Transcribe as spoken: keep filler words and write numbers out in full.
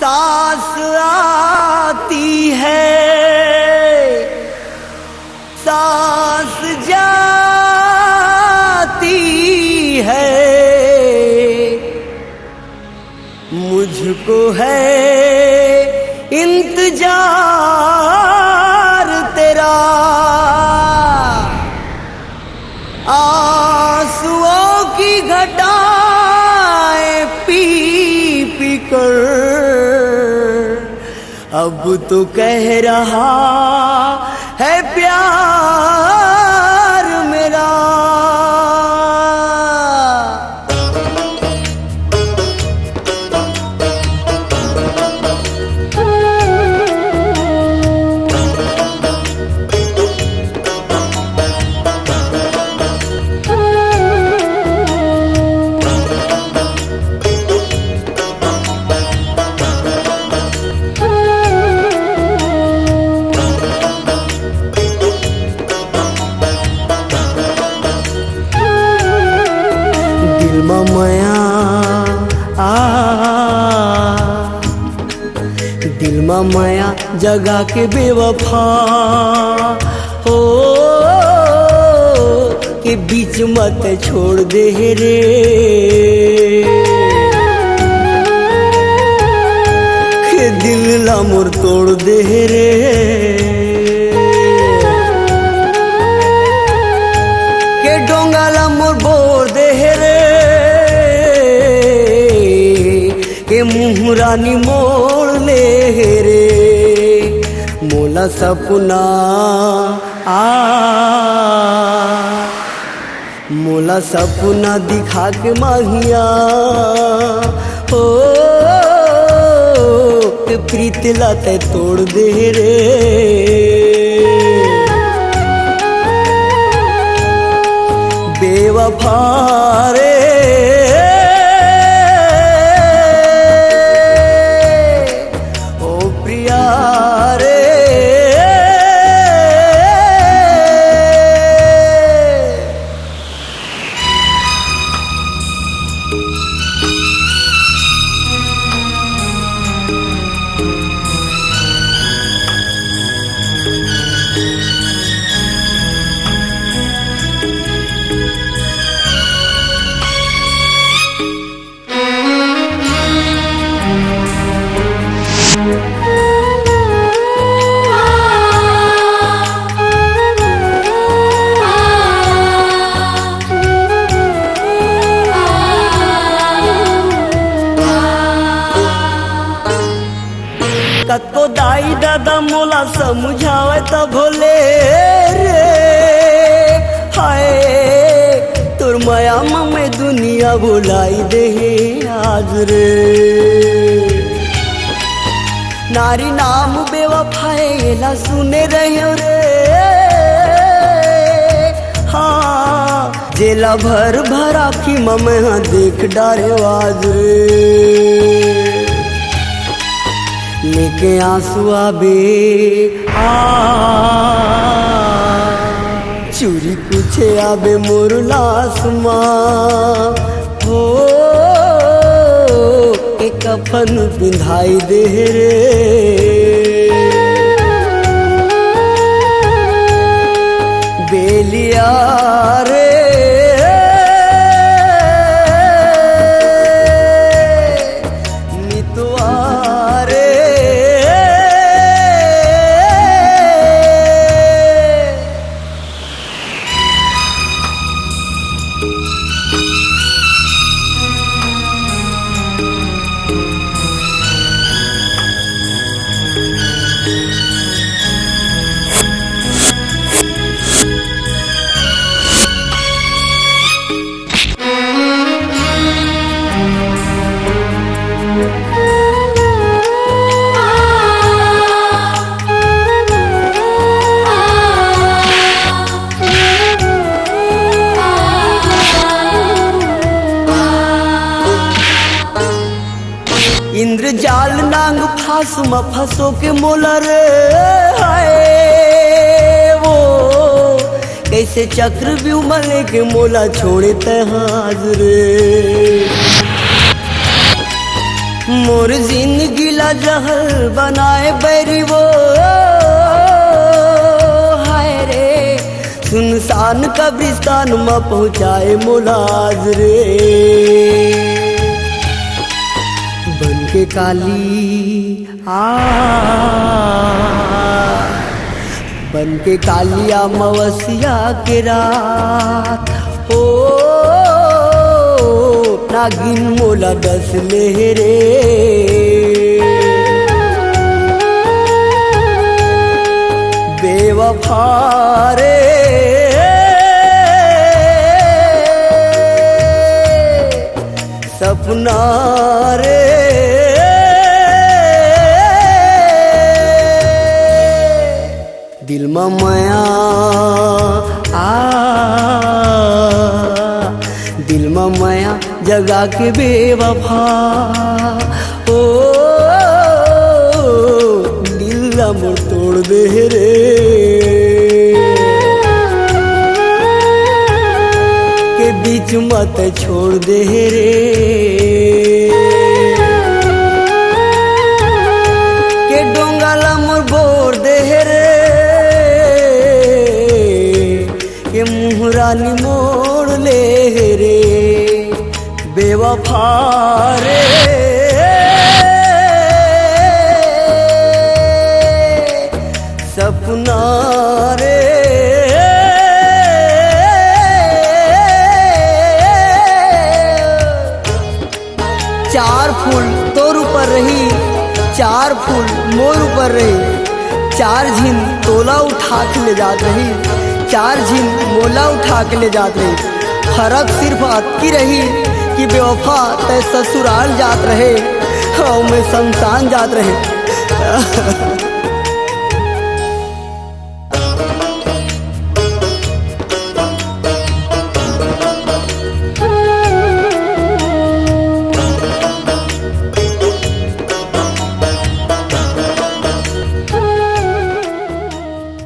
सांस आती है, सांस जाती है, मुझको है इंतजार तेरा। आंसुओं की घटाएं पी पी कर अब तो कह रहा है प्यार मेरा। दिल मा मया, आ, दिल मा मया जगा के बेवफा हो, के बीच मत छोड़ दे रे, के दिल ला मोर तोड़ दे रे, के डोंगा ला मोर बोर दे रे, के मुंह रानी मोड़ ले रे। मोला सपना, आ, मोला सपना दिखा के माहिया, ओ, के प्रीत ला तै तोड़ दे रे। बेवफा रे, ओ प्रिया रे। कतको दाई ददा मोला समझावय त भोले रे, हाय तोर मया म मैं दुनिया भुलाई देहे आज रे। नारी नाम बेवफाए एला सुने रहेंव रे, हाँ जेला भर भर आँखी म मैं हा देख डारेंव आज रे। लेके आंसू आबे, आ, चूरी कुछ आबे मोर लास मा, हो, एक कफन पिंधाई दे रे। बेलिया रे, मितवा रे। इंद्रजाल नांग फांस म फंसो के मोला रे, हाय वो कैसे चक्रव्यूह म लेके मोला छोड़े तै हाज रे। मोर जिंदगी ला जहर बनाए बैरी वो, हाय रे, सुनसान कब्रिस्तान म पहुंचाए मोला आज रे। बन के काली आ, बन के काली अमावस्या के रात, ओ, नागिन मोला डस ले रे। बेवफा रे, सपना रे, दिल म मया आ, दिल म मया जगा के बेवफा, ओ, दिल ला मोर तोड़ दे रे। के बीच मत छोड़ दे रे, के डोंगा ला मोर बोर दे रे, के मुहरा नी मोड़ ले रे, बेवफा रे। सपना रे। चार फूल तोर ऊपर रही, चार फूल मोर ऊपर रही, चार झिन तोला उठा के ले जात रही, चार झिन मोला उठा के ले जात रही। फरक सिर्फ अतकी रही कि बेवफा तय ससुराल जात रहे, अउ मैं शमशान जात रहे।